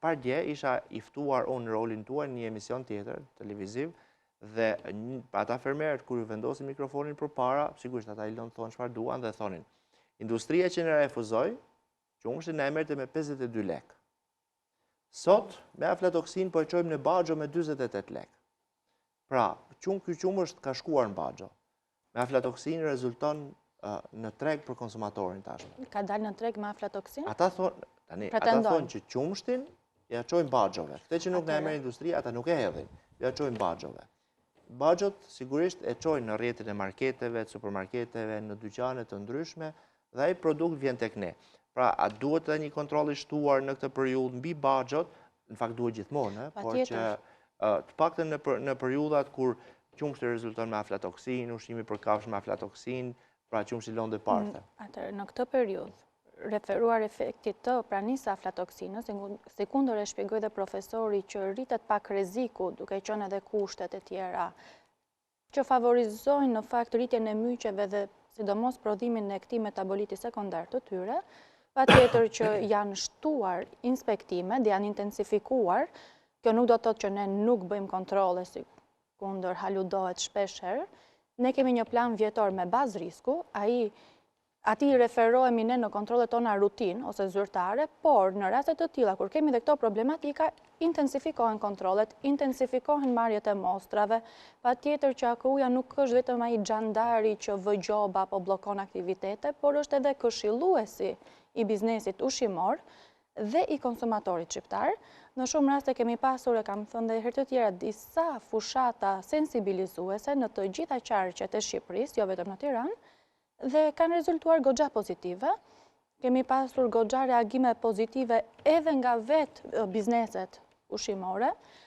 Pardje isha i ftuar unë në rolin tuaj në një emision tjetër televiziv dhe ata fermerët kur ju vendosin mikrofonin përpara, sigurisht ata i lënë thonë çfarë duan dhe thonin. Industria që na refuzoi, qumështin na e merrte me 52 lekë. Sot, me aflatoksin po e çojmë në baxho me 48 lekë. Pra, ky qumësht ka shkuar në baxho. Me aflatoksin rezulton në treg për konsumatorin tashmë. Ka dalë në treg me aflatoksin? Ata thonë, tani, ata thonë që qumështin ja çojnë baxhove. Këtë që nuk na e merr industria, ata nuk e hedhin. Ja çojnë baxhove. Baxhot sigurisht e çojnë në rrjetin e marketeve, të supermarketeve, në dyqane të ndryshme dhe ai produkt vjen tek ne. Pra, a duhet edhe një kontroll i shtuar në këtë periudhë mbi baxhot? Në fakt duhet gjithmonë, por që të paktën në në periudhat kur qumështi rezulton me aflatoksin, ushqimi për kafshë me aflatoksin, pra qumështi lënde parthe. Atëherë, në këtë periudhë, referuar efektit të pranisë së aflatoksinës, sikundër e shpjegoi dhe profesori që rritet pak rreziku, duke qenë edhe kushtet e tjera, që favorizojnë në fakt rritjen e myqeve dhe sidomos prodhimin e këtij metaboliti sekondar të tyre, patjetër që janë shtuar inspektimet dhe janë intensifikuar, kjo nuk do të thotë që ne nuk bëjmë kontrolle sikundër aludohet shpesh herë, ne kemi një plan vjetor me bazë risku, ai Atij i referohemi ne në kontrollet tona rutinë ose zyrtare, por në raste të tilla kur kemi dhe këto problematika, intensifikohen kontrollet, intensifikohen marrjet e mostrave, patjetër që AKU-ja nuk është vetëm ai xhandari që vë gjoba apo bllokon aktivitete, por është edhe këshilluesi i biznesit ushqimor dhe i konsumatorit shqiptar. Në shumë raste kemi pasur, e kam thënë dhe herë të tjera, disa fushata sensibilizuese në të gjitha qarqet e Shqipërisë, jo vetëm në Tiranë, dhe kanë rezultuar goxha pozitive. Kemi pasur goxha reagime pozitive edhe nga vetë bizneset ushqimore.